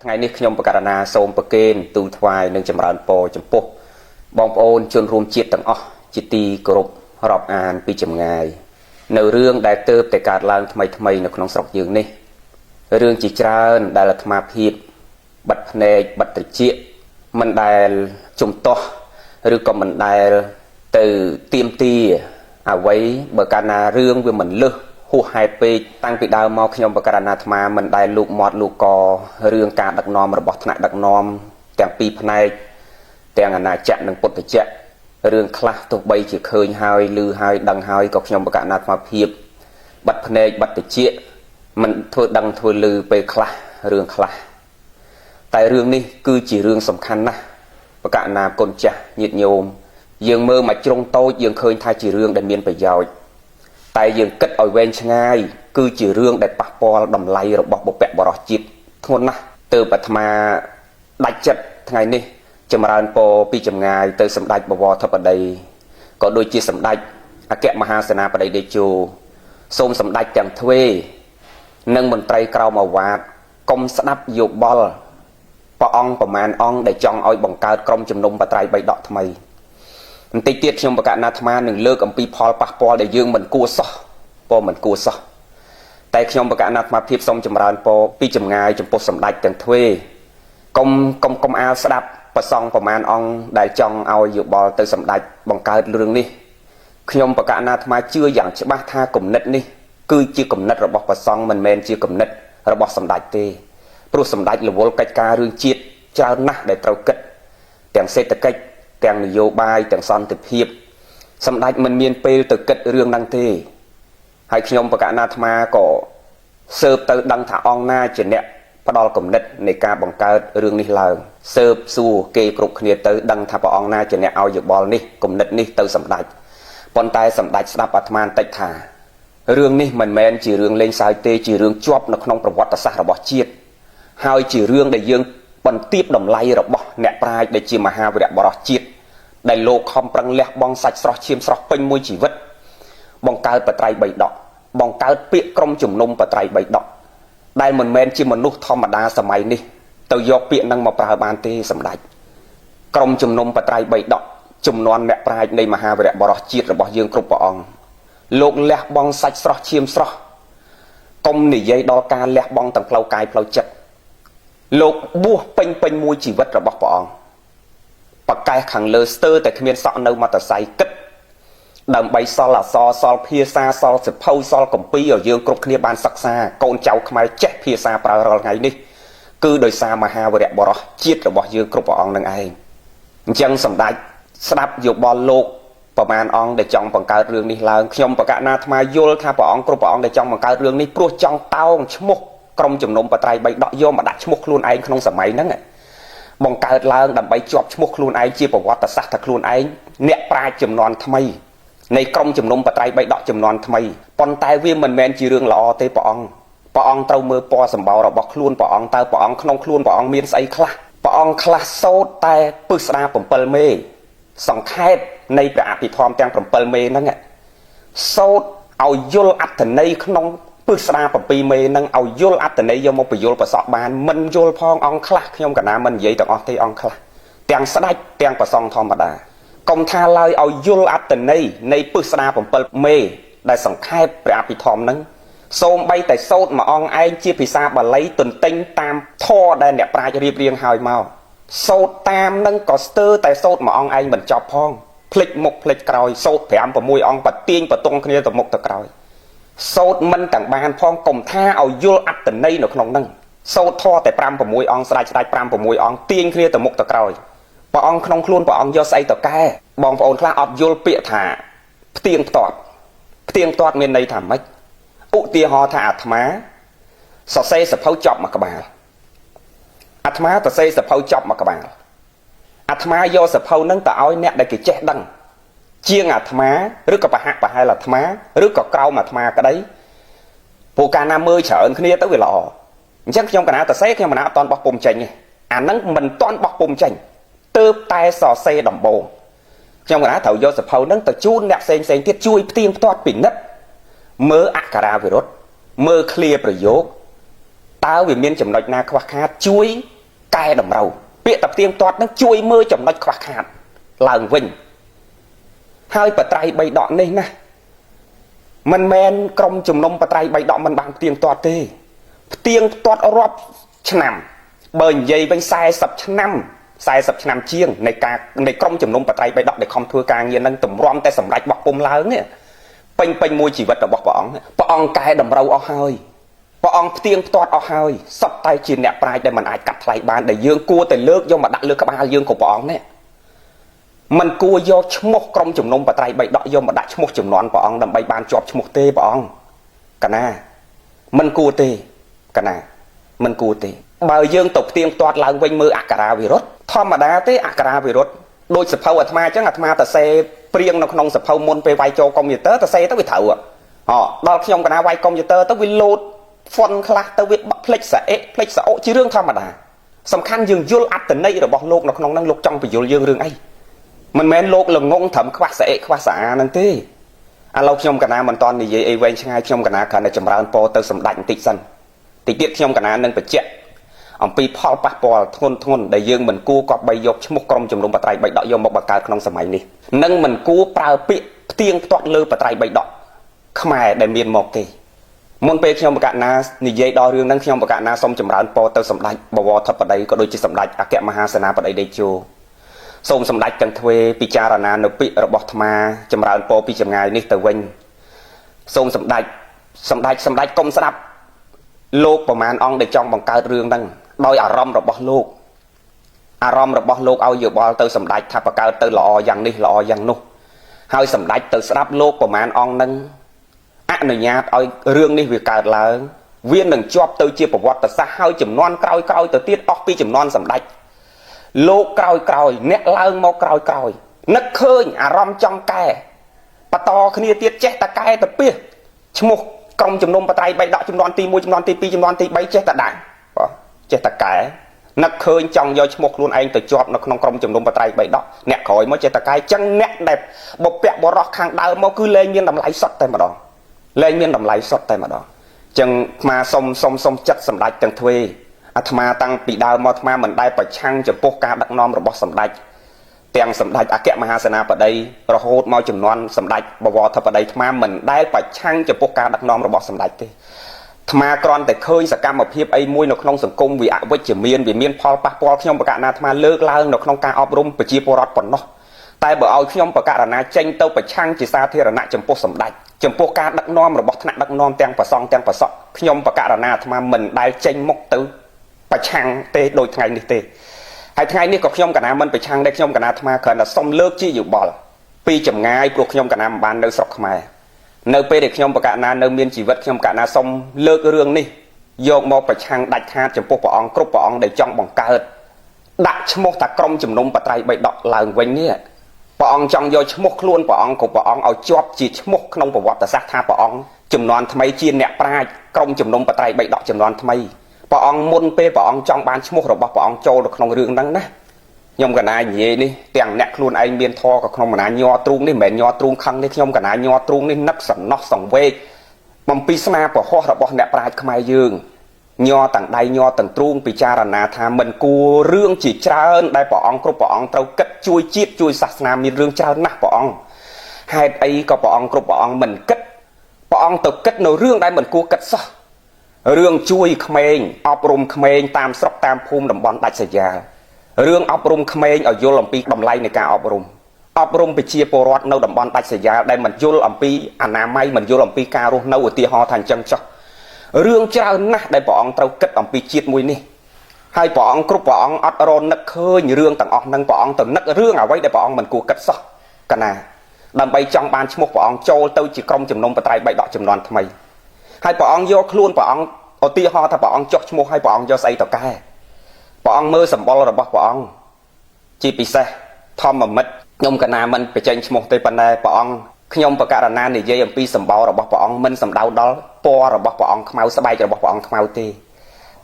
ថ្ងៃនេះខ្ញុំបករណាសូមប្រគេនទូលថ្វាយនិងចម្រើនពរចំពោះបងប្អូនជនរួមជាតិទាំងអស់ជាទីគោរពរាប់អានពីចម្ងាយនៅរឿងដែលទើបតែកើតឡើងថ្មីថ្មីនៅក្នុងស្រុកយើងនេះរឿងជាច្រើនដែលអាត្មាភាពបិទភ្នែកបិទត្រចៀកមិនដែលជំទាស់ឬក៏មិនដែលទៅទៀមទាអ្វីបើកាលណារឿងវាមិនលឹះហួសហេតុពេកតាំងពីដើមមកខ្ញុំបករណាអាត្មាមិនដែលលូកមាត់លូកករឿងការដឹកនាំរបស់ថ្នាក់ដឹកនាំទាំងពីរផ្នែកទាំងអាណាចក្រនិងពុទ្ធចក្ររឿងខ្លះទោះបីជាឃើញហើយឮហើយដឹងហើយក៏ខ្ញុំបករណាអាត្មាភាពបិទភ្នែកបិទត្រចៀកមិនធ្វើដឹងធ្វើឮពេលខ្លះរឿងខ្លះតែរឿងនេះគឺជារឿងសំខាន់ណាស់បករណាគុណចាស់ញាតិញោមយើងមើលមកជ្រុងតូចយើងឃើញថាជារឿងដែលមានប្រយោជន៍តែយើងគិតឲ្យវែងឆ្ងាយគឺជារឿងដែលប៉ះពាល់តម្លៃរបស់បុព្វបុរសជាតិធ្ងន់ណាស់ទើបអាត្មាដាច់ចិត្តថ្ងៃនេះចម្រើនពរពីចម្ងាយទៅសម្ដេចបវរធិបតីក៏ដូចជាសម្ដេចអគ្គមហាសេនាបតីតេជោសូមសម្ដេចទាំងទ្វេនិងមន្ត្រីក្រោមអាវ៉ាតកុំស្ដាប់យោបល់ព្រះអង្គប្រមាណអង្គដែលចង់ឲ្យបង្កើតក្រុមជំនុំបត្រៃបីដកថ្មីបន្តិចទៀតខ្ញុំបកណាអាត្មានឹងលើកអំពីផលប៉ះពាល់ដែលយើងមិនគួរសោះពមិនគួរសោះតែខ្ញុំបកណាអាត្មាភាពសូមចម្រើនពរពីចម្ងាយចំពោះសម្ដេចទាំងទ្វេកុំកុំកុំអាលស្ដាប់ប្រសង់ប្រមាណអង្គដែលចង់ឲ្យយោបល់ទៅសម្ដេចបង្កើតរឿងនេះខ្ញុំបកណាអាត្មាជឿយ៉ាងច្បាស់ថាគំនិតនេះគឺជាគំនិតរបស់ប្រសង់មិនមែនជាគំនិតរបស់សម្ដេចទេព្រោះសម្ដេចរវល់កិច្ចការរឿងជាតិច្រើនណាស់ដែលត្រូវគិតទាំងសេដ្ឋកិច្ចទាំងនយោបាយទាំងសន្តិភាពសម្ដេចមិនមានពេលទៅគិតរឿងហ្នឹងទេហើយខ្ញុំបកណាអាត្មាក៏ស៊ើបទៅដឹងថាអង្គណាជាអ្នកផ្ដល់គំនិតនៃការបង្កើតរឿងនេះឡើងស៊ើបសួរគេគ្រប់គ្នាទៅដឹងថាព្រះអង្គណាជាអ្នកឲ្យយោបល់នេះគំនិតនេះទៅសម្ដេចប៉ុន្តែសម្ដេចស្ដាប់អាត្មាបន្តិចថារឿងនេះមិនមែនជារឿងលេងសើចទេជារឿងជាប់នៅក្នុងប្រវត្តិសាស្ត្ររបស់ជាតិហើយជារឿងដែលយើងបន្ទាបតម្លៃរបស់អ្នកប្រាជ្ញដែលជាមហាវីរបុរសជាតិដែលលោកខំប្រឹងលះបង់សាច់ស្រស់ឈាមស្រស់ពេញមួយជីវិតបង្កើតបត្រៃបីដកបង្កើតពាក្យក្រុមជំនុំបត្រៃបីដកដែលមិនមែនជាមនុស្សធម្មតាសម័យនេះទៅយកពាក្យនឹងមកប្រើបានទេសម្ដេចក្រុមជំនុំបត្រៃបីដកចំនួនអ្នកប្រាជ្ញនៃមហាវីរបុរសជាតិរបស់យើងគ្រប់ព្រះអង្គលោកលះបង់សាច់ស្រស់ឈាមស្រស់កុំនិយាយដល់ការលះបង់ទាំងផ្លូវកាយផ្លូវចិត្តលោកបួសពេញពេញមួយជីវិតរបស់ព្រះអង្គបកេះខាងលើស្ទើរតែគ្មានសក់នៅមតសៃគិតដើម្បីសល់អសរសល់ភាសាសល់សិភៅសល់កម្ពីឲ្យយើងគ្រប់គ្នាបានសិក្សាកូនចៅខ្មែរចេះភាសាប្រើរាល់ថ្ងៃនេះគឺដោយសារមហាវីរបុរសជាតិរបស់យើងគ្រប់ព្រះអង្គនឹងឯងអញ្ចឹងសម្ដេចស្ដាប់យោបល់លោកប្រមាណអង្គដែលចង់បង្កើតរឿងនេះឡើងខ្ញុំបកណាអាត្មាយល់ថាព្រះអង្គគ្រប់ព្រះអង្គដែលចង់បង្កើតរឿងនេះព្រោះចង់តោងឈ្មោះក្រុមជំនុំបត្រៃបីដកយកមកដាក់ឈ្មោះខ្លួនឯងក្នុងសម័យហ្នឹងបង្កើតឡើងដើម្បីជាប់ឈ្មោះខ្លួនឯងជាប្រវត្តិសាស្ត្រថាខ្លួនឯងអ្នកប្រាជ្ញចំនួនថ្មីនៃក្រុមជំនុំបត្រៃបីដកចំនួនថ្មីប៉ុន្តែវាមិនមែនជារឿងល្អទេព្រះអង្គព្រះអង្គត្រូវមើលពណ៌សម្បោររបស់ខ្លួនព្រះអង្គតើព្រះអង្គក្នុងខ្លួនព្រះអង្គមានស្អីខ្លះព្រះអង្គខ្លះសូត្រតែពឹស្ដា7មេសង្ខេបនៃព្រះអភិធម្មទាំង7មេហ្នឹងសូត្រឲ្យយល់អត្ថន័យក្នុងពឹស្ដា7មេហ្នឹងឲ្យយល់អត្ថន័យយកមកបញ្យល់ប្រសក់បានមិនយល់ផងអង្គខ្លះខ្ញុំកណាមិននិយាយទាំងអស់ទេអង្គខ្លះទាំងស្ដេចទាំងប្រសង់ធម្មតាកុំថាឡើយឲ្យយល់អត្ថន័យនៃពឹស្ដា7មេដែលសង្ខេបព្រះអភិធម្មហ្នឹងសូមបីតែសូត្រមួយអង្គឯងជាភាសាបាលីទន្ទិញតាមធម៌ដែលអ្នកប្រាជ្ញរៀបរៀងហើយមកសូត្រតាមនឹងក៏ស្ទើរតែសូត្រមួយអង្គឯងមិនចប់ផងភ្លេចមុខភ្លេចក្រោយសូត្រ5 6អង្គបទាញបតុងគ្នាទៅមុខទៅក្រោយសូត្រមិនទាំងបានផងកុំថាឲ្យយល់អត្ថន័យនៅក្នុងហ្នឹងសូត្រធម៌តែ5 6អង្គស្ដាច់ស្ដាច់5 6អង្គទាញគ្នាទៅមុខទៅក្រោយព្រះអង្គក្នុងខ្លួនព្រះអង្គយកស្អីទៅកែបងប្អូនខ្លះអត់យល់ពាក្យថាផ្ទៀងផ្ទាត់ផ្ទៀងផ្ទាត់មានន័យថាម៉េចឧទាហរណ៍ថាអាត្មាសរសេរសភៅចប់មួយក្បាលអាត្មាសរសេរសភៅចប់មួយក្បាលអាត្មាយកសភៅហ្នឹងទៅឲ្យអ្នកដែលគេចេះដឹងជាងអាត្មាឬក៏ប្រហាក់ប្រហែលអាត្មាឬក៏ក្រោមអាត្មាក្តីព្រោះកាលណាមើលច្រើនគ្នាទៅវាល្អអញ្ចឹងខ្ញុំកណាសរសេរខ្ញុំកណាអត់តន់បោះពុំចេញទេអាហ្នឹងមិនតន់បោះពុំចេញទើបតែសរសេរដំបូងខ្ញុំកណាត្រូវយកសភៅហ្នឹងទៅជូនអ្នកផ្សេងផ្សេងទៀតជួយផ្ទៀងផ្ទាត់ពិនិត្យមើលអក្ខរាវិរុទ្ធមើលឃ្លាប្រយោគ តើវាមានចំណុចណាខ្វះខាតជួយកែតម្រូវពាក្យតែផ្ទៀងផ្ទាត់នឹងជួយមើលចំណុចខ្វះខាតឡើងវិញហើយបត្រៃបីដកនេះណាមិនមែនក្រុមជំនុំបត្រៃបីដកមិនបានផ្ទៀងផ្ទាត់ទេផ្ទៀងផ្ទាត់រាប់ឆ្នាំបើនិយាយវិញ40ឆ្នាំ40ឆ្នាំជាងនៃការនៃក្រុមជំនុំបត្រៃបីដកដែលខំធ្វើការងារនឹងតម្រាំតែសម្រេចបោះពុំឡើងនេះពេញពេញមួយជីវិតរបស់ព្រះអង្គព្រះអង្គកែតម្រូវអស់ហើយព្រះអង្គផ្ទៀងផ្ទាត់អស់ហើយសត្វតែជាអ្នកប្រាជ្ញដែលមិនអាចកាត់ថ្លៃបានដែលយើងគួរតែលើកយកមកដាក់លើក្បាលយើងគ្រប់ព្រះអង្គនេះមិនគួរយកឈ្មោះក្រុមជំនុំបត្រៃបីដកយកមកដាក់ឈ្មោះចំនួនព្រះអង្គដើម្បីបានជាប់ឈ្មោះទេព្រះអង្គកណាមិនគួរទេកណាមិនគួរទេបើយើងទៅផ្ទៀងផ្ទាត់ឡើងវិញមើលអក្សរាវិរុទ្ធធម្មតាទេអក្សរាវិរុទ្ធដូចសភៅអាត្មាអញ្ចឹងអាត្មាតសេព្រៀងនៅក្នុងសភៅមុនពេលវាយចូលកុំព្យូទ័រតសេទៅវាត្រូវហ៎ដល់ខ្ញុំកណាវាយកុំព្យូទ័រទៅវាលោតហ្វុនខ្លះទៅវាភ្លេចសាអេភ្លេចសាអូជារឿងធម្មតាសំខាន់យើងយល់អត្តន័យរបស់លោកនៅក្នុងហ្នឹងលោកចង់បញ្យល់យើងរឿងអីមិនមែនលោកល្ងងត្រឹមខ្វះសាអេខ្វះសាអាហ្នឹងទេឥឡូវខ្ញុំកណាមិនតន់និយាយអីវែងឆ្ងាយខ្ញុំកណាគ្រាន់តែចម្រើនពរទៅសម្ដេចបន្តិចសិនតិចទៀតខ្ញុំកណានឹងបញ្ជាក់អំពីផលប៉ះពាល់ធ្ងន់ធ្ងរដែលយើងមិនគួរគប្បីយកឈ្មោះក្រុមជំនុំបត្រៃបីដកយកមកបង្កើតក្នុងសម័យនេះនិងមិនគួរប្រើពាក្យផ្ទៀងផ្ទាត់លើបត្រៃបីដកខ្មែរដែលមានមកទេមុនពេលខ្ញុំបកណានិយាយដល់រឿងហ្នឹងខ្ញុំបកណាសូមចម្រើនពរទៅសម្ដេចបវរធិបតីក៏ដូចជាសម្ដេចអគ្គមហាសេនាបតីតេជោសូមសម្ដេចទាំងទ្វេពិចារណានៅពាក្យរបស់អាត្មាចម្រើនពរពីចម្ងាយនេះទៅវិញសូមសម្ដេចសម្ដេចសម្ដេចកុំស្ដាប់លោកប្រមាណអង្គដែលចង់បង្កើតរឿងហ្នឹងដោយអារម្មណ៍របស់លោកអារម្មណ៍របស់លោកឲ្យយោបល់ទៅសម្ដេចថាបង្កើតទៅល្អយ៉ាងនេះល្អយ៉ាងនោះហើយសម្ដេចទៅស្ដាប់លោកប្រមាណអង្គហ្នឹងអនុញ្ញាតឲ្យរឿងនេះវាកើតឡើងវានឹងជាប់ទៅជាប្រវត្តិសាស្ត្រហើយចំនួនក្រោយៗទៅទៀតអស់ពីចំនួនសម្ដេចលោកក្រោយៗអ្នកឡើងមកក្រោយៗនឹកឃើញអារម្មណ៍ចង់កែបន្តគ្នាទៀតចេះតកែទៅពីឈ្មោះក្រុមជំនុំបត្រៃបីដកចំនួនទី1ចំនួនទី2ចំនួនទី3ចេះតដាក់បាទចេះតកែនឹកឃើញចង់យកឈ្មោះខ្លួនឯងទៅជាប់នៅក្នុងក្រុមជំនុំបត្រៃបីដកអ្នកក្រោយមកចេះតកែចឹងអ្នកដែលបុព្វបុរសខាងដើមមកគឺលែងមានតម្លៃសុទ្ធតែម្ដងលែងមានតម្លៃសុទ្ធតែម្ដងចឹងអាត្មាសុំចិត្តសម្ដេចទាំងទ្វេអាត្មាតាំងពីដើមមកអាត្មាមិនដែលប្រឆាំងចំពោះការដឹកនាំរបស់សម្ដេចទាំងសម្ដេចអគ្គមហាសេនាបតីរហូតមកចំនួនសម្ដេចបវរធិបតីអាត្មាមិនដែលប្រឆាំងចំពោះការដឹកនាំរបស់សម្ដេចទេអាត្មាគ្រាន់តែឃើញសកម្មភាពអីមួយនៅក្នុងសង្គមវាអវិជ្ជមានវាមានផលប៉ះពាល់ខ្ញុំបកណាអាត្មាលើកឡើងនៅក្នុងការអប់រំប្រជាពលរដ្ឋប៉ុណ្ណោះតែបើឲ្យខ្ញុំបករណាចេញទៅប្រឆាំងជាសាធារណៈចំពោះសម្ដេចចំពោះការដឹកនាំរបស់ថ្នាក់ដឹកនាំទាំងប្រសង់ទាំងប្រសក់ខ្ញុំបករណាអាត្មាមិនដែលចេញមុខទៅប្រឆាំងទេដូចថ្ងៃនេះទេហើយថ្ងៃនេះក៏ខ្ញុំកណាមិនប្រឆាំងដែរខ្ញុំកណាអាត្មាគ្រាន់តែសុំលើកជាយោបល់ពីចម្ងាយព្រោះខ្ញុំកណាមិនបាននៅស្រុកខ្មែរនៅពេលដែលខ្ញុំបកណានៅមានជីវិតខ្ញុំកណាសុំលើករឿងនេះយកមកប្រឆាំងដាច់ខាតចំពោះព្រះអង្គគ្រប់ព្រះអង្គដែលចង់បង្កើតដាក់ឈ្មោះតាក្រុមជំនុំបត្រៃបីដកឡើងវិញនេះព្រះអង្គចង់យកឈ្មោះខ្លួនព្រះអង្គគ្រប់ព្រះអង្គឲ្យជាប់ជាឈ្មោះក្នុងប្រវត្តិសាស្ត្រថាព្រះអង្គចំនួនថ្មីជាអ្នកប្រាជ្ញក្រុមជំនុំបត្រៃបីដកចំនួនថ្មីព្រះអង្គមុនពេលព្រះអង្គចង់បានឈ្មោះរបស់ព្រះអង្គចូលនៅក្នុងរឿងហ្នឹងណាខ្ញុំកណានិយាយនេះទាំងអ្នកខ្លួនឯងមានធម៌ក៏ក្នុងកណាញ័រទ្រូងនេះមិនមែនញ័រទ្រូងខឹងនេះខ្ញុំកណាញ័រទ្រូងនេះនឹកសំណោះសង្វេគបំពីស្នាប្រហោះរបស់អ្នកប្រាជ្ញខ្មែរយើងញ័រទាំងដៃញ័រទាំងទ្រូងពិចារណាថាមិនគួររឿងជាច្រើនដែលព្រះអង្គគ្រប់ព្រះអង្គត្រូវគិតជួយជាតិជួយសាសនាមានរឿងច្រើនណាស់ព្រះអង្គហេតុអីក៏ព្រះអង្គគ្រប់ព្រះអង្គមិនគិតព្រះអង្គទៅគិតនៅរឿងដែលមិនគួរគិតសោះរឿងជួយក្មេងអប់រំក្មេងតាមស្រុកតាមភូមិតំបន់ដាច់ស្រយាលរឿងអប់រំក្មេងឲ្យយល់អំពីតម្លៃនៃការអប់រំអប់រំប្រជាពលរដ្ឋនៅតំបន់ដាច់ស្រយាលដែលមិនយល់អំពីអនាម័យមិនយល់អំពីការរស់នៅឧទាហរណ៍ថាអញ្ចឹងចុះរឿងច្រើនណាស់ដែលព្រះអង្គត្រូវគិតអំពីជាតិមួយនេះហើយព្រះអង្គគ្រប់ព្រះអង្គអត់រនឹកឃើញរឿងទាំងអស់ហ្នឹងព្រះអង្គទៅនឹករឿងអ្វីដែលព្រះអង្គមិនគួរគិតសោះកណាដើម្បីចង់បានឈ្មោះព្រះអង្គចូលទៅជាក្រុមជំនុំបត្រៃបីដកចំនួនថ្មីហើយព្រះអង្គយកខ្លួនព្រះអង្គឧទាហរណ៍ថាព្រះអង្គចុះឈ្មោះឲ្យព្រះអង្គយកស្អីទៅកែព្រះអង្គមើលសម្បុររបស់ព្រះអង្គជាពិសេសធម្មមិត្តខ្ញុំកណាមិនបញ្ចេញឈ្មោះទេប៉ុន្តែព្រះអង្គខ្ញុំបករណានិយាយអំពីសម្បោរបស់ព្រះអង្គមិនសំដៅដល់ពណ៌របស់ព្រះអង្គខ្មៅស្បែករបស់ព្រះអង្គខ្មៅទេ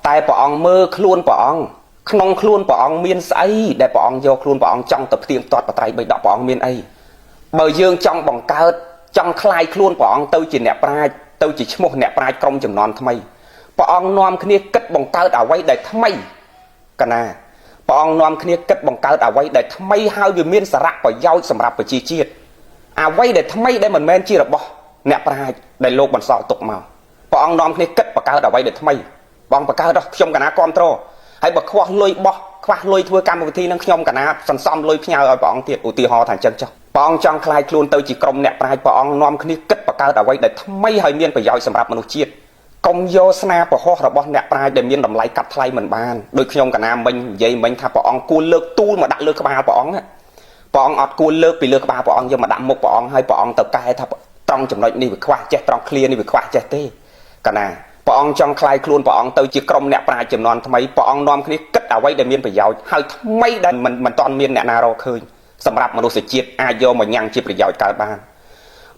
តែព្រះអង្គមើលខ្លួនព្រះអង្គក្នុងខ្លួនព្រះអង្គមានស្អីដែលព្រះអង្គយកខ្លួនព្រះអង្គចង់ទៅផ្ទៀងផ្ទាត់បត្រៃបីដកព្រះអង្គមានអីបើយើងចង់បង្កើតចង់คลายខ្លួនព្រះអង្គទៅជាអ្នកប្រាជ្ញទៅជាឈ្មោះអ្នកប្រាជ្ញក្រុមចំនួនថ្មី ព្រះអង្គនាំគ្នាគិតបង្កើតអ្វីដែលថ្មីកណាព្រះអង្គនាំគ្នាគិតបង្កើតអ្វីដែលថ្មីហើយវាមានសារៈប្រយោជន៍សម្រាប់ប្រជាជាតិអ្វីដែលថ្មីដែលមិនមែនជារបស់អ្នកប្រាជ្ញដែលលោកបន្សល់ទុកមកព្រះអង្គនាំគ្នាគិតបង្កើតអ្វីដែលថ្មីបងបង្កើតដល់ខ្ញុំកណាគ្រប់ត្រហើយបើខ្វះលុយបោះខ្វះលុយធ្វើកម្មវិធីនឹងខ្ញុំកណាសន្សំលុយផ្ញើឲ្យព្រះអង្គទៀតឧទាហរណ៍ថាអញ្ចឹងចុះព្រះអង្គចង់ក្លាយខ្លួនទៅជាក្រុមអ្នកប្រាជ្ញព្រះអង្គនាំគ្នាគិតបង្កើតអ្វីដែលថ្មីហើយមានប្រយោជន៍សម្រាប់មនុស្សជាតិកុំយកស្នាពហោះរបស់អ្នកប្រាជ្ញដែលមានតម្លៃកាត់ថ្លៃមិនបានដោយខ្ញុំកណាមិញនិយាយមិញថាព្រះអង្គគួរលើកទូលមកដាក់លើក្បាលព្រះអង្គព្រះអង្គអត់គួរលើកពីលើក្បាលព្រះអង្គយកមកដាក់មុខព្រះអង្គហើយព្រះអង្គទៅកែថាត្រង់ចំណុចនេះវាខ្វះចេះត្រង់ឃ្លានេះវាខ្វះចេះទេកណាព្រះអង្គចង់ក្លាយខ្លួនព្រះអង្គទៅជាក្រុមអ្នកប្រាជ្ញចំនួនថ្មីព្រះអង្គនាំគ្នាគិតអ្វីដែលមានប្រយោជន៍ហើយថ្មីដែលមិនទាន់មានអ្នកណារកឃើញសម្រាប់មនុស្សជាតិអាចយកមកញ៉ាំងជាប្រយោជន៍កើតបាន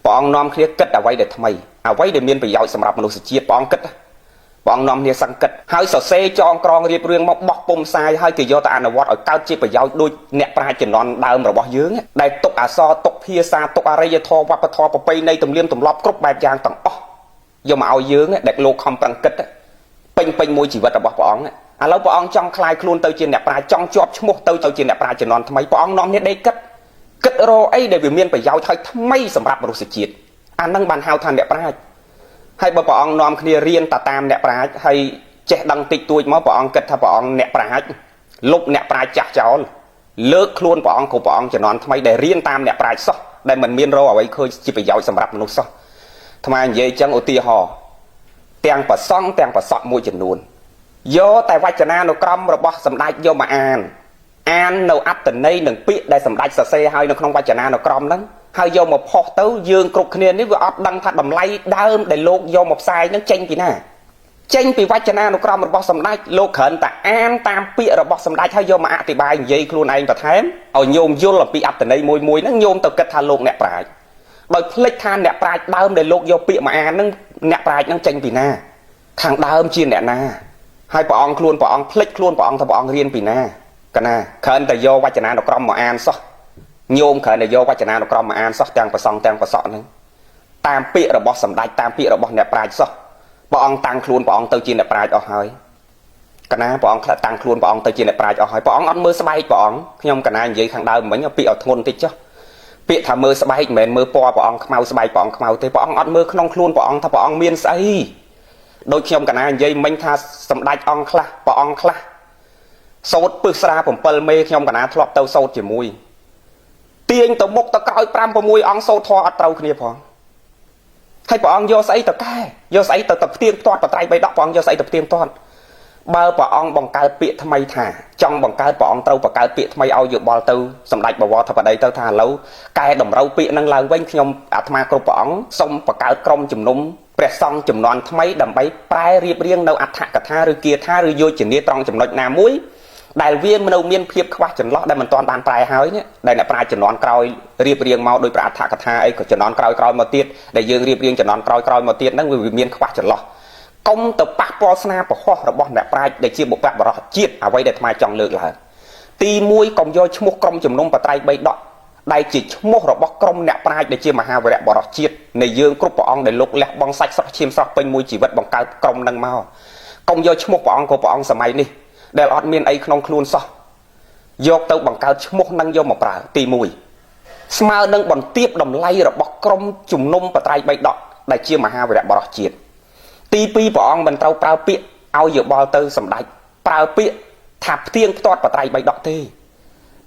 ព្រះអង្គនាំគ្នាគិតអ្វីដែលថ្មីអ្វីដែលមានប្រយោជន៍សម្រាប់មនុស្សជាតិព្រះអង្គគិតព្រះអង្គនាំគ្នាសង្កេតហើយសរសេរចងក្រងរៀបរៀងមកបោះពុំផ្សាយហើយគេយកទៅអនុវត្តឲ្យកើតជាប្រយោជន៍ដូចអ្នកប្រាជ្ញជំនាន់ដើមរបស់យើងដែលទុកអក្សរទុកភាសាទុកអរិយធម៌វប្បធម៌ប្រពៃណីទំនៀមទម្លាប់គ្រប់បែបយ៉ាងទាំងអស់យកមកឲ្យយើងដែលលោកខំប្រឹងគិតពេញពេញមួយជីវិតរបស់ព្រះអង្គឥឡូវព្រះអង្គចង់ក្លាយខ្លួនទៅជាអ្នកប្រាជ្ញចង់ជាប់ឈ្មោះទៅជាអ្នកប្រាជ្ញជំនាន់ថ្មីព្រះអង្គនាំគ្នាដេកគិតគិតរកអីដែលវាមានប្រយោជន៍ហើយថ្មីសម្រាប់មនុស្សជាតិអានឹងបានហៅថាអ្នកប្រាជ្ញហើយបើព្រះអង្គនាំគ្នារៀនតាតាមអ្នកប្រាជ្ញហើយចេះដឹងតិចតួចមកព្រះអង្គគិតថាព្រះអង្គអ្នកប្រាជ្ញលុបអ្នកប្រាជ្ញចាស់ចោលលើកខ្លួនព្រះអង្គគ្រប់ព្រះអង្គជំនាន់ថ្មីដែលរៀនតាមអ្នកប្រាជ្ញសោះដែលមិនមានរកអ្វីឃើញជាប្រយោជន៍សម្រាប់មនុស្សសោះអាត្មានិយាយចឹងឧទាហរណ៍ទាំងប្រសង់ទាំងប្រសក់មួយចំនួនយកតែវចនានុក្រមរបស់សម្ដេចយកមកអានអាននៅអត្តន័យនិងពាក្យដែលសម្ដេចសរសេរឲ្យនៅក្នុងវចនានុក្រមហ្នឹងហើយយកមកផុសទៅយើងគ្រប់គ្នានេះវាអត់ដឹងថាតម្លៃដើមដែលលោកយកមកផ្សាយហ្នឹងចេញពីណាចេញពីវចនានុក្រមរបស់សម្ដេចលោកគ្រាន់តែអានតាមពាក្យរបស់សម្ដេចហើយយកមកអធិប្បាយនិយាយខ្លួនឯងបន្ថែមឲ្យញោមយល់អំពីអត្តន័យមួយមួយហ្នឹងញោមទៅគិតថាលោកអ្នកប្រាជ្ញដោយភ្លេចថាអ្នកប្រាជ្ញដើមដែលលោកយកពាក្យមកអានហ្នឹងអ្នកប្រាជ្ញហ្នឹងចេញពីណាខាងដើមជាអ្នកណាហើយព្រះអង្គខ្លួនព្រះអង្គភ្លេចខ្លួនព្រះអង្គថាព្រះអង្គរៀនពីណាកណាគ្រាន់តែយកវចនានុក្រមមកអានសោះញោមគ្រាន់តែយកវចនានុក្រមមកអានសោះទាំងប្រសង់ទាំងប្រសក់ហ្នឹងតាមពាក្យរបស់សម្ដេចតាមពាក្យរបស់អ្នកប្រាជ្ញសោះព្រះអង្គតាំងខ្លួនព្រះអង្គទៅជាអ្នកប្រាជ្ញអស់ហើយកណាព្រះអង្គតាំងខ្លួនព្រះអង្គទៅជាអ្នកប្រាជ្ញអស់ហើយព្រះអង្គអត់មើលស្បែកព្រះអង្គខ្ញុំកណានិយាយខាងដើមមិញពាក្យឲ្យធ្ងន់តិចចុះពាក្យថាមើលស្បែកមិនមែនមើលពណ៌ព្រះអង្គខ្មៅស្បែកព្រះអង្គខ្មៅទេព្រះអង្គអត់មើលក្នុងខ្លួនព្រះអង្គថាព្រះអង្គមានស្អីដូចខ្ញុំកណានិយាយមិញថាសម្ដេចអង្គខ្លះព្រះអង្គខ្លះសូត្រពឹសស្រា7មេខ្ញុំកណាធ្លាប់ទៅសូត្រជាមួយទាញទៅមុខទៅក្រោយ5 6អង្គសូត្រធម៌អត់ត្រូវគ្នាផងហើយព្រះអង្គយកស្អីទៅកែយកស្អីទៅផ្ទៀងផ្ទាត់បត្រៃបីដកព្រះអង្គយកស្អីទៅផ្ទៀងផ្ទាត់បើព្រះអង្គបង្កើតពាក្យថ្មីថាចង់បង្កើតព្រះអង្គត្រូវបង្កើតពាក្យថ្មីឲ្យយោបល់ទៅសម្ដេចបវរធិបតីទៅថាឥឡូវកែតម្រូវពាក្យនឹងឡើងវិញខ្ញុំអាត្មាគ្រប់ព្រះអង្គសូមបង្កើតក្រុមជំនុំព្រះសង្ឃចំនួនថ្មីដើម្បីប្រែរៀបរៀងនៅអត្ថកថាឬគាថាឬយោជនាត្រង់ចំណុចណាមួយដែលវានៅមានភាពខ្វះចន្លោះដែលមិនទាន់បានប្រែហើយនេះដែលអ្នកប្រាជ្ញជំនាន់ក្រោយរៀបរៀងមកដោយព្រះអត្ថកថាអីក៏ជំនាន់ក្រោយក្រោយមកទៀតដែលយើងរៀបរៀងជំនាន់ក្រោយក្រោយមកទៀតហ្នឹងវាមានខ្វះចន្លោះកុំទៅប៉ះពាល់ស្នាពហោះរបស់អ្នកប្រាជ្ញដែលជាបុព្វបុរសជាតិអ្វីដែលអាត្មាចង់លើកឡើងទី1កុំយកឈ្មោះក្រុមជំនុំបត្រៃបីដកដែលជាឈ្មោះរបស់ក្រុមអ្នកប្រាជ្ញដែលជាមហាវីរៈបុរសជាតិនៃយើងគ្រប់ព្រះអង្គដែលលោកលះបង់សាច់ស្រស់ឈាមស្រស់ពេញមួយជីវិតបង្កើតក្រុមនឹងមកកុំយកឈ្មោះព្រះអង្គក៏ព្រះអង្គសម័យនេះដែលអត់មានអីក្នុងខ្លួនសោះយកទៅបង្កើតឈ្មោះនឹងយកមកប្រើទី1ស្មើនឹងបន្ទាបតម្លៃរបស់ក្រុមជំនុំបត្រៃបីដកដែលជាមហាវីរៈបុរសជាតិទី2ព្រះអង្គមិនត្រូវប្រើពាក្យឲ្យយោបល់ទៅសម្ដេចប្រើពាក្យថាផ្ទៀងផ្ទាត់បត្រៃបីដកទេ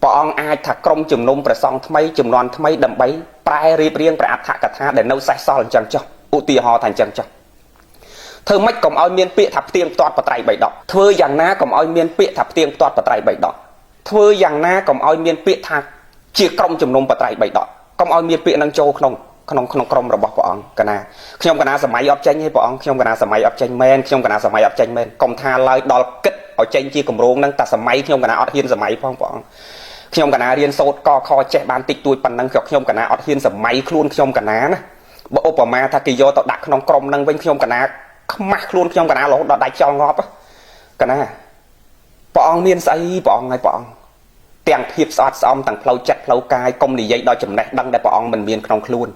ព្រះអង្គអាចថាក្រុមជំនុំព្រះសង្ឃថ្មីចំនួនថ្មីដើម្បីប្រែរៀបរៀងព្រះអត្ថកថាដែលនៅសេសសល់អញ្ចឹងចុះឧទាហរណ៍ថាអញ្ចឹងចុះធ្វើម៉េចកុំឲ្យមានពាក្យថាផ្ទៀងផ្ទាត់បត្រៃបីដកធ្វើយ៉ាងណាកុំឲ្យមានពាក្យថាផ្ទៀងផ្ទាត់បត្រៃបីដកធ្វើយ៉ាងណាកុំឲ្យមានពាក្យថាជាក្រុមជំនុំបត្រៃបីដកកុំឲ្យមានពាក្យនឹងចូលក្នុងក្នុងក្រុមរបស់ព្រះអង្គកណាខ្ញុំកណាសម័យអត់ចេញទេព្រះអង្គខ្ញុំកណាសម័យអត់ចេញមែនខ្ញុំកណាសម័យអត់ចេញមែនកុំថាឡើយដល់គិតឲ្យចេញជាគម្រោងហ្នឹងតែសម័យខ្ញុំកណាអត់ហ៊ានសម័យផងព្រះអង្គខ្ញុំកណារៀនសូត្រកខចេះបានតិចតួចប៉ុណ្ណឹងក៏ខ្ញុំកណាអត់ហ៊ានសម័យខ្លួនខ្ញុំកណាណាបើឧបមាថាគេយកទៅដាក់ក្នុងក្រុមហ្នឹងវិញខ្ញុំកណាខ្មាស់ខ្លួនខ្ញុំកណារហូតដល់ដាច់ចោលងាប់កណាព្រះអង្គមានស្អីព្រះអង្គហើយព្រះអង្គទាំងភាពស្អាតស្អំទាំងផ្លូវចិត្តផ្លូវកាយកុំនិយាយដល់ចំណេះដឹងដែលព្រះអង្គមិនមានក្នុងខ្លួន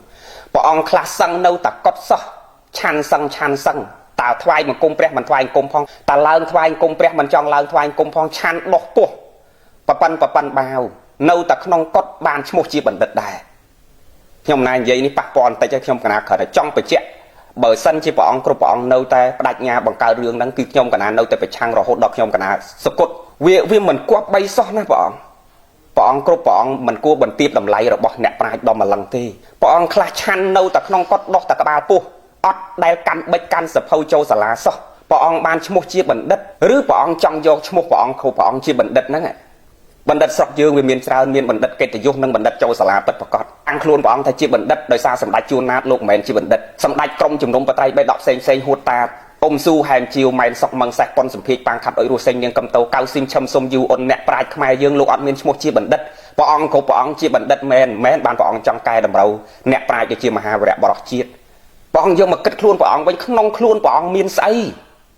ព្រះអង្គខ្លះសឹងនៅតែកត់សោះឆាន់សឹងឆាន់សឹងត តើថ្វាយបង្គំព្រះមិនថ្វាយបង្គំផងតើឡើងថ្វាយបង្គំព្រះមិនចង់ឡើងថ្វាយបង្គំផងឆាន់ដោះពោះប៉ប៉ិនប៉ប៉ិនបាវនៅតែក្នុងកុដបានឈ្មោះជាបណ្ឌិតដែរខ្ញុំណានិយាយនេះប៉ះពាល់បន្តិចហើយខ្ញុំកណាគ្រាន់តែចង់បញ្ជាក់បើសិនជាព្រះអង្គគ្រប់ព្រះអង្គនៅតែបដិញ្ញាបង្កើតរឿងហ្នឹងគឺខ្ញុំកណានៅតែប្រឆាំងរហូតដល់ខ្ញុំកណាសគត់វាមិនគប្បីសោះណាព្រះអង្គព្រះអង្គគ្រប់ព្រះអង្គមិនគួរបន្ទាបតម្លៃរបស់អ្នកប្រាជ្ញដល់ម្លឹងទេព្រះអង្គខ្លះឆាន់នៅតែក្នុងកុដដោះតែក្បាលពោះអត់ដែលកាន់បិចកាន់សភៅចូលសាលាសោះព្រះអង្គបានឈ្មោះជាបណ្ឌិតឬព្រះអង្គចង់យកឈ្មោះព្រះអង្គគ្រប់ព្រះអង្គជាបណ្ឌិតហ្នឹងបណ្ឌិតស្រុកយើងវាមានច្រើនមានបណ្ឌិតកិត្តិយសនិងបណ្ឌិតចូលសាលាពិតប្រាកដតាំងខ្លួនព្រះអង្គថាជាបណ្ឌិតដោយសារសម្ដេចជួនណាតលោកមិនមែនជាបណ្ឌិតសម្ដេចក្រមជំនុំបត្រៃបេដកផ្សេងផ្សេងហួតតាអ៊ុំស៊ូហែមជាវម៉ែនសុកមឹងសេះប៉ុនសម្ភារប៉ាងខាត់អុយរស់សេងនាងកំតោកៅស៊ីមឈឹមសុំយូអ៊ុនអ្នកប្រាជ្ញខ្មែរយើងលោកអត់មានឈ្មោះជាបណ្ឌិតព្រះអង្គគ្រប់ព្រះអង្គជាបណ្ឌិតមែនមែនបានព្រះអង្គចង់កែតម្រូវអ្នកប្រាជ្ញទៅជាមហាវីរៈបរោះជាតិព្រះអង្គយកមកគិតខ្លួនព្រះអង្គវិញក្នុងខ្លួនព្រះអង្គមានស្អី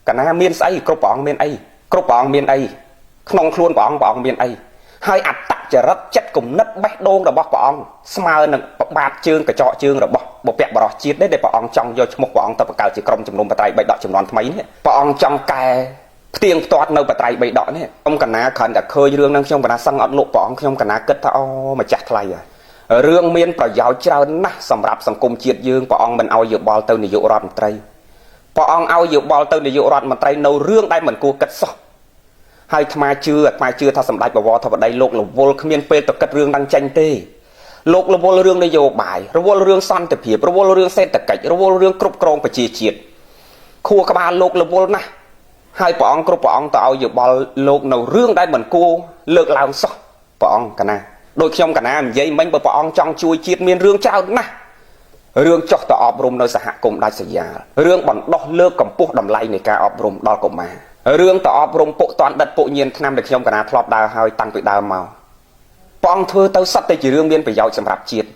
កណាមានស្អីគ្រប់ព្រះអង្គមានអីគ្រប់ព្រះអង្គមានអីក្នុងខ្លួនព្រះអង្គព្រះអង្គមានអីហើយអត្តចរិតចិត្តគំនិតបេះដូងរបស់ព្រះអង្គស្មើនឹងបាតជើងកញ្ចក់ជើងរបស់បុព្វបុរសជាតិនេះដែលព្រះអង្គចង់យកឈ្មោះព្រះអង្គទៅបង្កើតជាក្រុមជំនុំបត្រៃបីដកចំនួនថ្មីនេះព្រះអង្គចង់កែផ្ទៀងផ្ទាត់នៅបត្រៃបីដកនេះខ្ញុំកណាគ្រាន់តែឃើញរឿងហ្នឹងខ្ញុំកណាសឹងអត់លក់ព្រះអង្គខ្ញុំកណាគិតថាអូម្ចាស់ថ្លៃហើយរឿងមានប្រយោជន៍ច្រើនណាស់សម្រាប់សង្គមជាតិយើងព្រះអង្គមិនឲ្យយោបល់ទៅនាយករដ្ឋមន្ត្រីព្រះអង្គឲ្យយោបល់ទៅនាយករដ្ឋមន្ត្រីនៅរឿងដែលមិនគួរគិតសោះហើយអាត្មាជឿអាត្មាជឿថាសម្ដេចបវរធិបតីលោករវល់គ្មានពេលទៅគិតរឿងហ្នឹងចេញទេលោករវល់រឿងនយោបាយរវល់រឿងសន្តិភាពរវល់រឿងសេដ្ឋកិច្ចរវល់រឿងគ្រប់គ្រងប្រជាជាតិខួរក្បាលលោករវល់ណាស់ហើយព្រះអង្គគ្រប់ព្រះអង្គទៅឲ្យយោបល់លោកនៅរឿងដែលមិនគួរលើកឡើងសោះព្រះអង្គកណាដូចខ្ញុំកណានិយាយមិញបើព្រះអង្គចង់ជួយជាតិមានរឿងច្រើនណាស់រឿងចុះទៅអប់រំនៅសហគមន៍ដាច់ស្រយាលរឿងបណ្ដោះលើកកម្ពស់តម្លៃនៃការអប់រំដល់កុមាររឿងទៅអប់រំពុកតន់ដិតពុកញៀនឆ្នាំដែលខ្ញុំកណាធ្លាប់ដើរហើយតាំងពីដើមមកព្រះអង្គធ្វើទៅសត្វតែជារឿងមានប្រយោជន៍សម្រាប់ជាត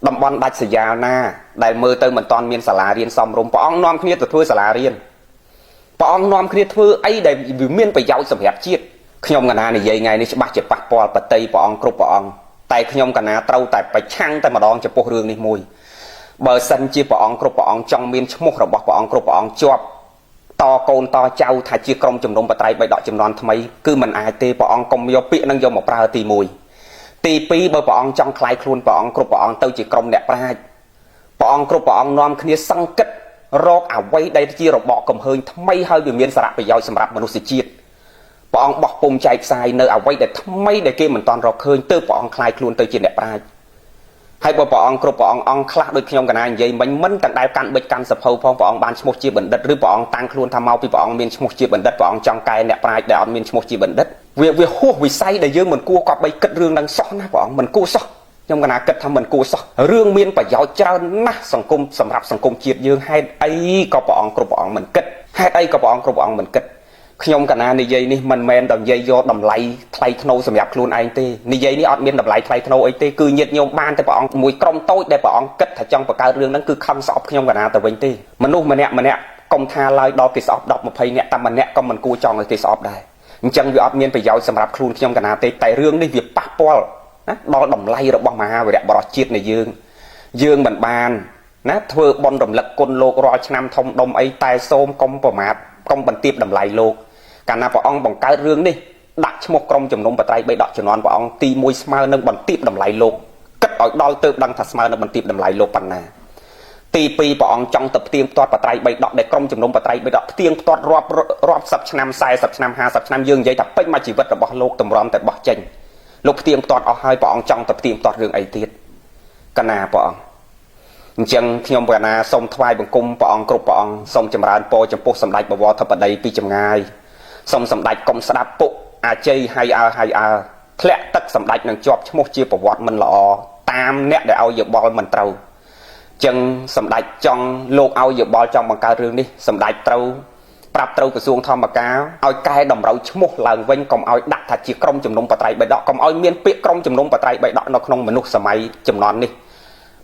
ិតំបន់ដាច់ស្រយាលណាដែលមើលទៅមិនតាន់មានសាលារៀនសមរម្យព្រះអង្គនាំគ្នាទៅធ្វើសាលារៀនព្រះអង្គនាំគ្នាធ្វើអីដែលវាមានប្រយោជន៍សម្រាប់ជាតិខ្ញុំកណានិយាយថ្ងៃនេះច្បាស់ជាប៉ះពាល់បតីព្រះអង្គគ្រប់ព្រះអង្គតែខ្ញុំកណាត្រូវតែប្រឆាំងតែម្ដងចំពោះរឿងនេះមួយបើសិនជាព្រះអង្គគ្រប់ព្រះអង្គចង់មានឈ្មោះរបស់ព្រះអង្គគ្រប់ព្រះអង្គជាប់តកូនតចៅថាជាក្រុមជំនុំបត្រៃបីដកចំនួនថ្មីគឺមិនអាចទេព្រះអង្គកុំយកពាក្យនឹងយកមកប្រើទី1ទី2បើព្រះអង្គចង់ក្លាយខ្លួនព្រះអង្គគ្រប់ព្រះអង្គទៅជាក្រុមអ្នកប្រាជ្ញព្រះអង្គគ្រប់ព្រះអង្គនាំគ្នាសង្កេតរកអ្វីដែលជារបកកំហើញថ្មីហើយវាមានសារៈប្រយោជន៍សម្រាប់មនុស្សជាតិព្រះអង្គបោះពុំចែកផ្សាយនៅអ្វីដែលថ្មីដែលគេមិនទាន់រកឃើញទើបព្រះអង្គក្លាយខ្លួនទៅជាអ្នកប្រាជ្ញហើយបើព្រះអង្គគ្រប់ព្រះអង្គអង្គខ្លះដូចខ្ញុំកណានិយាយមិញមិនទាំងដែលកាន់បិចកាន់សភៅផងព្រះអង្គបានឈ្មោះជាបណ្ឌិតឬព្រះអង្គតាំងខ្លួនថាមកពីព្រះអង្គមានឈ្មោះជាបណ្ឌិតព្រះអង្គចង់កែអ្នកប្រាជ្ញដែលអត់មានឈ្មោះជាបណ្ឌិតវាហួសវិស័យដែលយើងមិនគួរគប្បីគិតរឿងហ្នឹងសោះណាព្រះអង្គមិនគួរសោះខ្ញុំកណាគិតថាមិនគួរសោះរឿងមានប្រយោជន៍ច្រើនណាស់សង្គមសម្រាប់សង្គមជាតិយើងហេតុអីក៏ព្រះអង្គគ្រប់ព្រះអង្គមិនគិតហេតុអីក៏ព្រះអង្គគ្រប់ព្រះអង្គមិនគិតខ្ញុំកណានិយាយនេះមិនមែនដល់និយាយយកតម្លៃថ្លៃថ្នូរសម្រាប់ខ្លួនឯងទេនិយាយនេះអត់មានតម្លៃថ្លៃថ្នូរអីទេគឺញាតិញោមបានតែព្រះអង្គមួយក្រុមតូចដែលព្រះអង្គគិតថាចង់បង្កើតរឿងហ្នឹងគឺខំស្អប់ខ្ញុំកណាទៅវិញទេមនុស្សម្នាក់ម្នាក់កុំថាឡើយដល់គេស្អប់10 20នាក់តែម្នាក់ក៏មិនគួរចង់ឲ្យគេស្អប់ដែរអញ្ចឹងវាអត់មានប្រយោជន៍សម្រាប់ខ្លួនខ្ញុំកណាទេតែរឿងនេះវាប៉ះពាល់ណាដល់តម្លៃរបស់មហាវីរៈបរោះជាតិនៃយើងយើងមិនបានណាធ្វើបុណ្យរំលឹកគុណលោករាល់ឆ្នាំធំដុំអីតែសូមកុំប្រមាថកុំបន្ទាបតម្លៃលោកកាលណាព្រះអង្គបង្កើតរឿងនេះដាក់ឈ្មោះក្រុមជំនុំបត្រៃបីដកជំនាន់ព្រះអង្គទី1ស្មើនឹងបន្ទាបតម្លៃលោកគិតឲ្យដល់ទៅដឹងថាស្មើនឹងបន្ទាបតម្លៃលោកប៉ុណ្ណាទី2ព្រះអង្គចង់ទៅផ្ទៀងផ្ទាត់បត្រៃបីដកដែលក្រុមជំនុំបត្រៃបីដកផ្ទៀងផ្ទាត់រាប់រាប់សិបឆ្នាំ40ឆ្នាំ50ឆ្នាំយើងនិយាយថាពេញមួយជីវិតរបស់លោកតម្រាំតែបោះចេញលោកផ្ទៀងផ្ទាត់អស់ហើយព្រះអង្គចង់ទៅផ្ទៀងផ្ទាត់រឿងអីទៀតកណាព្រះអង្គអញ្ចឹងខ្ញុំកណាសូមថ្វាយបង្គំព្រះអង្គគ្រប់ព្រះអង្គសូមចម្រើនពរចំពោះសម្ដេចបវរធិបតីពីចម្ងាយសូមសម្ដេចកុំស្ដាប់ពុកអាជ័យហើយអើហើយអើធ្លាក់ទឹកសម្ដេចនឹងជាប់ឈ្មោះជាប្រវត្តិមិនល្អតាមអ្នកដែលឲ្យយោបល់មិនត្រូវចឹងសម្ដេចចង់លោកឲ្យយោបល់ចង់បង្កើតរឿងនេះសម្ដេចត្រូវប្រាប់ត្រូវក្រសួងធម្មការឲ្យកែតម្រូវឈ្មោះឡើងវិញកុំឲ្យដាក់ថាជាក្រុមជំនុំបត្រៃបិដកកុំឲ្យមានពាក្យក្រុមជំនុំបត្រៃបិដកនៅក្នុងមនុស្សសម័យជំនាន់នេះ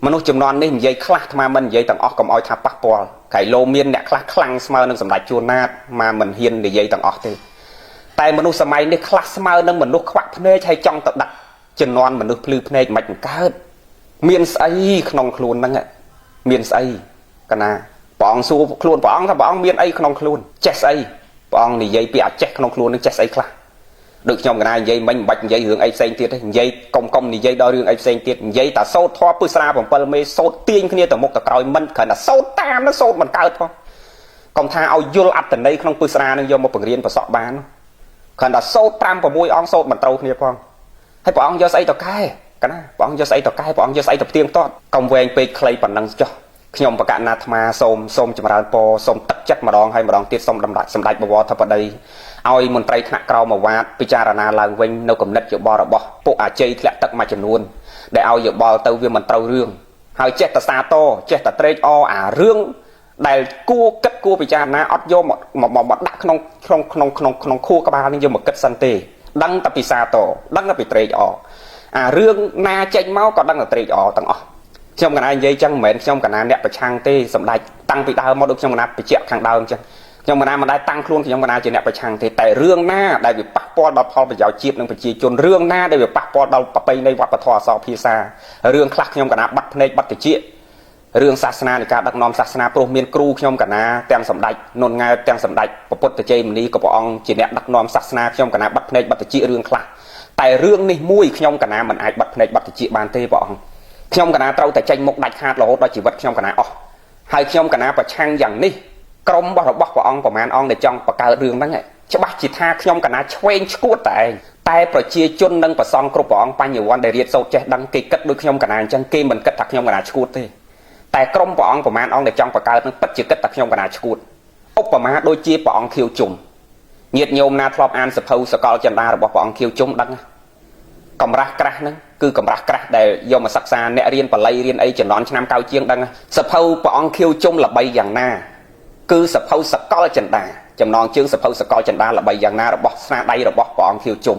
មនុស្សជំនាន់នេះនិយាយខ្លះអាត្មាមិននិយាយទាំងអស់កុំឲ្យថាប៉ះពាល់ក្រៃលោមានអ្នកខ្លះខ្លាំងស្មើនឹងសម្ដេចជួនណាតមកមិនហ៊ាននិយាយទាំងអស់ទេតែមនុស្សសម័យនេះខ្លះស្មើនឹងមនុស្សខ្វាក់ភ្នែកហើយចង់ទៅដាក់ជំនាន់មនុស្សភ្លឺភ្នែកមិនកើតមានស្អីក្នុងខ្លួនហ្នឹងមានស្អីកណា ព្រះអង្គសួរខ្លួនព្រះអង្គថាព្រះអង្គមានអីក្នុងខ្លួនចេះស្អីព្រះអង្គនិយាយពីអាចេះក្នុងខ្លួននឹងចេះស្អីខ្លះដូចខ្ញុំកណានិយាយមិញមិនបាច់និយាយរឿងអីផ្សេងទៀតទេនិយាយកុំនិយាយដល់រឿងអីផ្សេងទៀតនិយាយតែសូត្រធម៌ពឹស្រា7មេសូត្រទាញគ្នាទៅមុខទៅក្រោយមិនគ្រាន់តែសូត្រតាមនោះសូត្រមិនកើតផងកុំថាឲ្យយល់អត្តន័យក្នុងពឹស្រានឹងយកមកបង្រៀនប្រសក់បានគ្រាន់តែសូត្រ5 6អង្គសូត្រមិនត្រូវគ្នាផងហើយព្រះអង្គយកស្អីទៅកែកណាព្រះអង្គយកស្អីទៅកែព្រះអង្គយកស្អីទៅផ្ទៀងផ្ទាត់កុំវែងពេកខ្លីប៉ុណ្ណឹងចុះខ្ញុំបកណាអាត្មាសូមចម្រើនពរសូមទឹកចិត្តម្ដងហើយម្ដងទៀតសូមសម្ដេចបវរធិបតីឲ្យមន្ត្រីថ្នាក់ក្រោមអាវាតពិចារណាឡើងវិញនៅគំនិតយោបល់របស់ពួកអាជ័យធ្លាក់ទឹកមួយចំនួនដែលឲ្យយោបល់ទៅវាមិនត្រូវរឿងហើយចេះតែសាទរចេះតែត្រេកអរអារឿងដែលគួរគិតគួរពិចារណាអត់យកមកដាក់ក្នុងក្នុងក្នុងក្នុងក្នុងខួរក្បាលនេះយកមកគិតសិនទេដឹងតែពីសាទរដឹងតែពីត្រេកអរអារឿងណាចេញមកក៏ដឹងតែត្រេកអរទាំងអស់ខ្ញុំកណានិយាយចឹងមិនមែនខ្ញុំកណាអ្នកប្រឆាំងទេសម្ដេចតាំងពីដើមមកដូចខ្ញុំកណាបញ្ជាក់ខាងដើមចឹងខ្ញុំកណាមិនដែលតាំងខ្លួនខ្ញុំកណាជាអ្នកប្រឆាំងទេតែរឿងណាដែលវាប៉ះពាល់ដល់ផលប្រយោជន៍ជាតិនិងប្រជាជនរឿងណាដែលវាប៉ះពាល់ដល់ប្រពៃណីវប្បធម៌អក្សរភាសារឿងខ្លះខ្ញុំកណាបាត់ភ្នែកបាត់តិចរឿងសាសនានៃការដឹកនាំសាសនាព្រោះមានគ្រូខ្ញុំកណាទាំងសម្ដេចនុនង៉ែតទាំងសម្ដេចពុទ្ធជ័យមុនីក៏ព្រះអង្គជាអ្នកដឹកនាំសាសនាខ្ញុំកណាបាត់ភ្នែកបាត់តិចរឿងខ្លះតែរឿងនេះមួយខ្ញុំកណាមិនអាចបាត់ភ្នែកបាត់តិចបានទេព្រះអង្គខ្ញុំកណាត្រូវតែចេញមុខដាច់ខាតរហូតដល់ជីវិតខ្ញុំកណាអស់ហើយខ្ញុំកណាប្រឆាំងយ៉ាងនេះក្រុមរបស់ព្រះអង្គប្រមាណអង្គដែលចង់បង្កើតរឿងហ្នឹងច្បាស់ជាថាខ្ញុំកណាឆ្វេងឆ្គួតតែឯងតែប្រជាជននិងប្រសង់គ្រប់ព្រះអង្គបញ្ញវន្តដែលរៀនសូត្រចេះដឹងគេគិតដូចខ្ញុំកណាអញ្ចឹងគេមិនគិតថាខ្ញុំកណាឆ្គួតទេតែក្រុមព្រះអង្គប្រមាណអង្គដែលចង់បង្កើតនឹងពិតជាគិតថាខ្ញុំកណាឆ្គួតឧបមាដូចជាព្រះអង្គខៀវជុំញាតិញោមណាធ្លាប់អានសភៅសកលចិន្តារបស់ព្រះអង្គខៀវជុំដឹងកម្រាស់ក្រាស់ហ្នឹងគឺកម្រាស់ក្រាស់ដែលយកមកសិក្សាអ្នករៀនបាលីរៀនអីជំនាន់ឆ្នាំ9ជាងដឹងសភៅព្រះអង្គខៀវជុំល្បីយ៉ាងណាគឺសភៅសកលចិន្តាចំណងជើងសភៅសកលចិន្តាល្បីយ៉ាងណារបស់ស្នាដៃរបស់ព្រះអង្គខៀវជុំ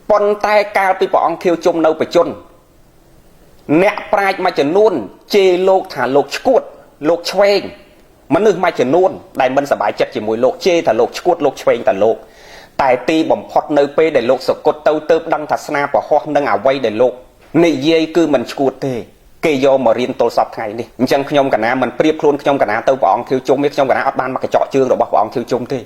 ប៉ុន្តែកាលពីព្រះអង្គខៀវជុំនៅបច្ចុប្បន្នអ្នកប្រាជ្ញមួយចំនួនជេរលោកថាលោកឆ្គួតលោកឆ្វេងមនុស្សមួយចំនួនដែលមិនសប្បាយចិត្តជាមួយលោកជេរថាលោកឆ្គួតលោកឆ្វេងតែលោកតែទីបំផុតនៅពេលដែលលោកសគត់ទៅទើបដឹងថាស្នាប្រហោះនឹងអ្វីដែលលោកនិយាយគឺមិនឆ្គួតទេគេយកមករៀនទល់សពថ្ងៃនេះអញ្ចឹងខ្ញុំកណាមិនប្រៀបខ្លួនខ្ញុំកណាទៅព្រះអង្គខៀវជុំទេខ្ញុំកណាអត់បានមកកញ្ចក់ជើងរបស់ព្រះអង្គខៀវជុំទេ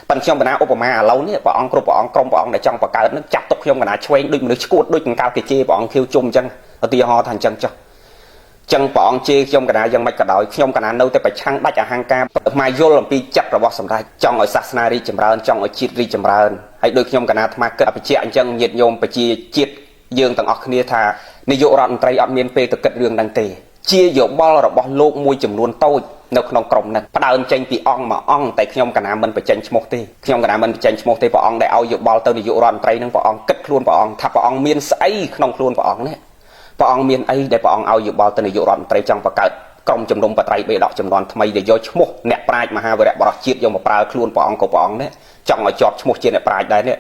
ប៉ុន្តែខ្ញុំកណាឧបមាឥឡូវនេះព្រះអង្គគ្រប់ព្រះអង្គក្រុមព្រះអង្គដែលចង់បង្កើតនឹងចាត់ទុកខ្ញុំកណាឆ្វេងដូចមនុស្សឆ្គួតដូចកង្កល់គេជេរព្រះអង្គខៀវជុំអញ្ចឹងឧទាហរណ៍ថាអញ្ចឹងចុះចឹងព្រះអង្គជេរខ្ញុំកណាយ៉ាងម៉េចក៏ដោយខ្ញុំកណានៅតែប្រឆាំងដាច់អហង្ការមកយល់អំពីចិត្តរបស់សម្ដេចចង់ឲ្យសាសនារីកចម្រើនចង់ឲ្យជាតិរីកចម្រើនហើយដូចខ្ញុំកណាអាត្មាគិតបញ្ជាក់អញ្ចឹងញាតិញោមប្រជាជាតិយើងទាំងអស់គ្នាថានាយករដ្ឋមន្ត្រីអត់មានពេលទៅគិតរឿងហ្នឹងទេជាយោបល់របស់លោកមួយចំនួនតូចនៅក្នុងក្រុមហ្នឹងផ្ដើមចេញពីអង្គមកអង្គតែខ្ញុំកណាមិនបញ្ចេញឈ្មោះទេខ្ញុំកណាមិនបញ្ចេញឈ្មោះទេព្រះអង្គដែលឲ្យយោបល់ទៅនាយករដ្ឋមន្ត្រីហ្នឹងព្រះអង្គគិតខ្លួនព្រះអង្គថាព្រះអង្គមានស្អីក្នុងខ្លួនព្រះអង្គនេះព្រះអង្គមានអីដែលព្រះអង្គឲ្យយោបល់ទៅនាយករដ្ឋមន្ត្រីចង់បង្កើតក្រុមជំនុំបត្រៃបេដកចំនួនថ្មីដែលយកឈ្មោះអ្នកប្រាជ្ញមហាវីរៈបរោះជាតិយកមកប្រើខ្លួនព្រះអង្គក៏ព្រះអង្គនេះចង់ឲ្យជាប់ឈ្មោះជាអ្នកប្រាជ្ញដែរនេ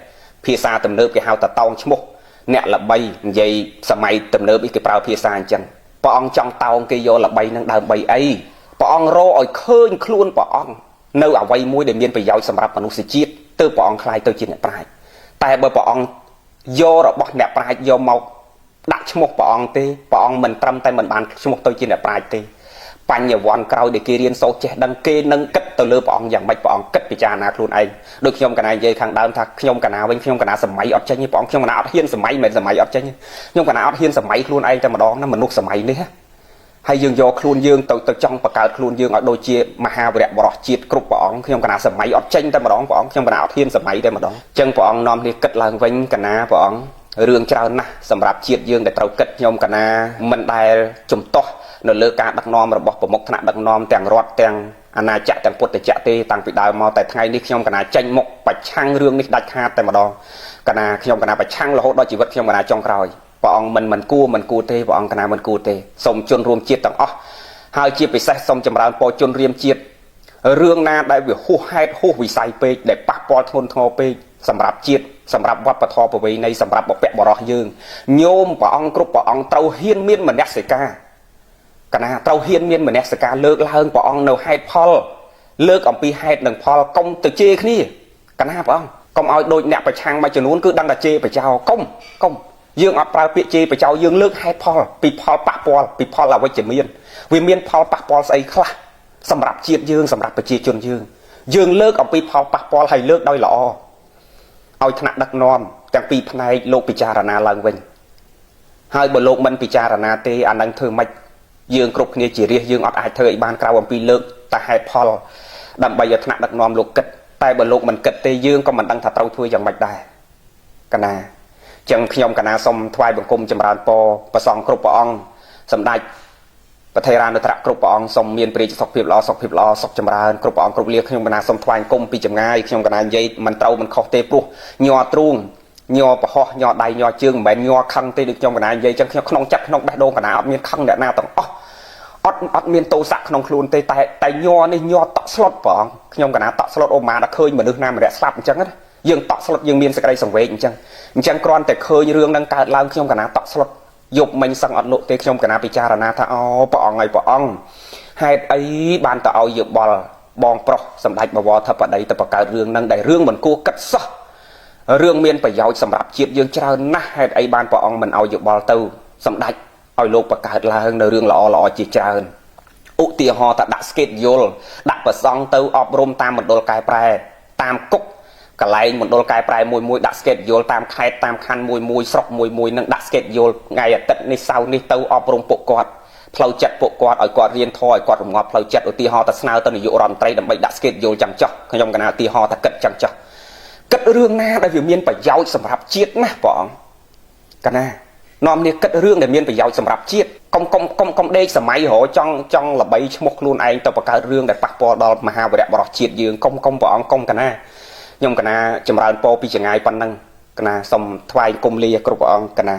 ះភាសាទំនើបគេហៅថាតោងឈ្មោះអ្នកល្បីនិយាយសម័យទំនើបនេះគេប្រើភាសាអញ្ចឹងព្រះអង្គចង់តោងគេយកល្បីនឹងដើម្បីអីព្រះអង្គរកឲ្យឃើញខ្លួនព្រះអង្គនៅអ្វីមួយដែលមានប្រយោជន៍សម្រាប់មនុស្សជាតិទើបព្រះអង្គក្លាយទៅជាអ្នកប្រាជ្ញតែបើព្រះអង្គយករបស់អ្នកប្រាជ្ញយកមកដាក់ឈ្មោះព្រះអង្គទេព្រះអង្គមិនត្រឹមតែមិនបានឈ្មោះទៅជាអ្នកប្រាជ្ញទេបញ្ញវន្តក្រោយដែលគេរៀនសូត្រចេះដឹងគេនឹងគិតទៅលើព្រះអង្គយ៉ាងម៉េចព្រះអង្គគិតពិចារណាខ្លួនឯងដូចខ្ញុំកណានិយាយខាងដើមថាខ្ញុំកណាវិញខ្ញុំកណាសម័យអត់ចេញទេព្រះអង្គខ្ញុំកណាអត់ហ៊ានសម័យមិនសម័យអត់ចេញខ្ញុំកណាអត់ហ៊ានសម័យខ្លួនឯងតែម្ដងណាមនុស្សសម័យនេះហើយយើងយកខ្លួនយើងទៅចង់បង្កើតខ្លួនយើងឲ្យដូចជាមហាវីរៈបរោះជាតិគ្រប់ព្រះអង្គខ្ញុំកណាសម័យអត់ចេញតែម្ដងព្រះអង្គខ្ញុំកណាអត់ហ៊ានសម័យតែម្ដងអញ្ចឹងព្រះអង្គនាំគ្នាគិតឡើងវិញកណាព្រះអង្គរឿងច្រើនណាស់សម្រាប់ជាតិយើងដែលត្រូវគិតខ្ញុំកណាមិនដែលជំទាស់នៅលើការដឹកនាំរបស់ប្រមុខថ្នាក់ដឹកនាំទាំងរដ្ឋទាំងអាណាចក្រទាំងពុទ្ធចក្រទេតាំងពីដើមមកតែថ្ងៃនេះខ្ញុំកណាចេញមុខប្រឆាំងរឿងនេះដាច់ខាតតែម្ដងកណាខ្ញុំកណាប្រឆាំងរហូតដល់ជីវិតខ្ញុំកណាចុងក្រោយព្រះអង្គមិនគួរទេព្រះអង្គកណាមិនគួរទេសូមជនរួមជាតិទាំងអស់ហើយជាពិសេសសូមចម្រើនពរជនរួមជាតិរឿងណាដែលវាហួសហេតុហួសវិស័យពេកដែលប៉ះពាល់ធ្ងន់ធ្ងរពេកសម្រាប់ជាតិសម្រាប់វប្បធម៌ប្រពៃណីសម្រាប់បុព្វបុរសយើងញោមព្រះអង្គគ្រប់ព្រះអង្គត្រូវហ៊ានមានមនសិការកណាត្រូវហ៊ានមានមនសិការលើកឡើងព្រះអង្គនៅហេតុផលលើកអំពីហេតុនិងផលកុំទៅជេរគ្នាកណាព្រះអង្គកុំឲ្យដូចអ្នកប្រឆាំងមួយចំនួនគឺដឹងតែជេរបចោកុំយើងអត់ប្រើពាក្យជេរបចោយើងលើកហេតុផលពីផលប៉ះពាល់ពីផលអវិជ្ជមានវាមានផលប៉ះពាល់ស្អីខ្លះ សម្រាប់ជាតិយើងសម្រាប់ប្រជាជនយើងយើងលើកអំពីផលប៉ះពាល់ហើយលើកដោយល្អឲ្យថ្នាក់ដឹកនាំទាំងពីរផ្នែកលោកពិចារណាឡើងវិញហើយបើលោកមិនពិចារណាទេអានឹងធ្វើម៉េចយើងគ្រប់គ្នាជារាជយើងអត់អាចធ្វើឲ្យបានក្រៅអំពីលើកតែហេតុផលដើម្បីឲ្យថ្នាក់ដឹកនាំលោកគិតតែបើលោកមិនគិតទេយើងក៏មិនដឹងថាត្រូវធ្វើយ៉ាងម៉េចដែរកណាចឹងខ្ញុំកណាសូមថ្វាយបង្គំចម្រើនពរព្រះសង្ឃគ្រប់ព្រះអង្គសម្ដេចប្រធេរានុត្រៈគ្រប់ព្រះអង្គសូមមានព្រះរាជសុខភាពល្អសុខភាពល្អសុខចម្រើនគ្រប់ព្រះអង្គគ្រប់លាខ្ញុំកណាសូមថ្វាយបង្គំពីចម្ងាយខ្ញុំកណានិយាយមិនត្រូវមិនខុសទេព្រោះញ័រទ្រូងញ័រប្រហោះញ័រដៃញ័រជើងមិនមែនញ័រខឹងទេដូចខ្ញុំកណានិយាយចឹងខ្ញុំក្នុងចិត្តក្នុងបេះដូងកណាអត់មានខឹងអ្នកណាទាំងអស់អត់មានទោសៈក្នុងខ្លួនទេតែញ័រនេះញ័រតក់ស្លុតព្រះអង្គខ្ញុំកណាតក់ស្លុតអូម៉ាដល់ឃើញមនុស្សណាម្នាក់ស្លាប់អញ្ចឹងណាយើងតក់ស្លុតយើងមានសេចក្តីសង្វេគអញ្ចឹងអញ្ចឹងគ្រាន់តែឃើញរឿងហ្នឹងកើតឡើងខ្ញុំកណាតក់ស្លុតយប់មិញសឹងអត់លក់ទេខ្ញុំកណាពិចារណាថាអូព្រះអង្គហើយព្រះអង្គហេតុអីបានទៅឲ្យយោបល់បងប្រុសសម្ដេចបវរធិបតីទៅបង្កើតរឿងហ្នឹងដែលរឿងមិនគួរគិតសោះរឿងមានប្រយោជន៍សម្រាប់ជាតិយើងច្រើនណាស់ហេតុអីបានព្រះអង្គមិនឲ្យយោបល់ទៅសម្ដេចឲ្យលោកបង្កើតឡើងនៅរឿងល្អល្អជាច្រើនឧទាហរណ៍ថាដាក់ schedule ដាក់ប្រសង់ទៅអប់រំតាមមណ្ឌលកែប្រែតាមគុកកន្លែងមណ្ឌលកែប្រែមួយមួយដាក់ schedule តាមខេត្តតាមខណ្ឌមួយមួយស្រុកមួយមួយនឹងដាក់ schedule ថ្ងៃអាទិត្យនេះសៅរ៍នេះទៅអប់រំពួកគាត់ផ្លូវចិត្តពួកគាត់ឲ្យគាត់រៀនធម៌ឲ្យគាត់រងាប់ផ្លូវចិត្តឧទាហរណ៍ទៅស្នើទៅនាយករដ្ឋមន្ត្រីដើម្បីដាក់ schedule ចាំចោះខ្ញុំកណាឧទាហរណ៍ថាគិតចាំចោះគិតរឿងណាដែលវាមានប្រយោជន៍សម្រាប់ជាតិណាព្រះអង្គកណានាំនេះគិតរឿងដែលមានប្រយោជន៍សម្រាប់ជាតិកុំកុំកុំកុំដេកសម័យរចង់ចង់ល្បីឈ្មោះខ្លួនឯងទៅបង្កើតរឿងដែលប៉ះពាល់ដល់មហាវីរៈបរោះជាតិយើងកុំកុំព្រះអង្គកុំកណាខ្ញុំកណាចម្រើនពរពីចងាយប៉ុណ្ណឹងកណាសូមថ្វាយគុំលាគ្រប់ព្រះអង្គកណា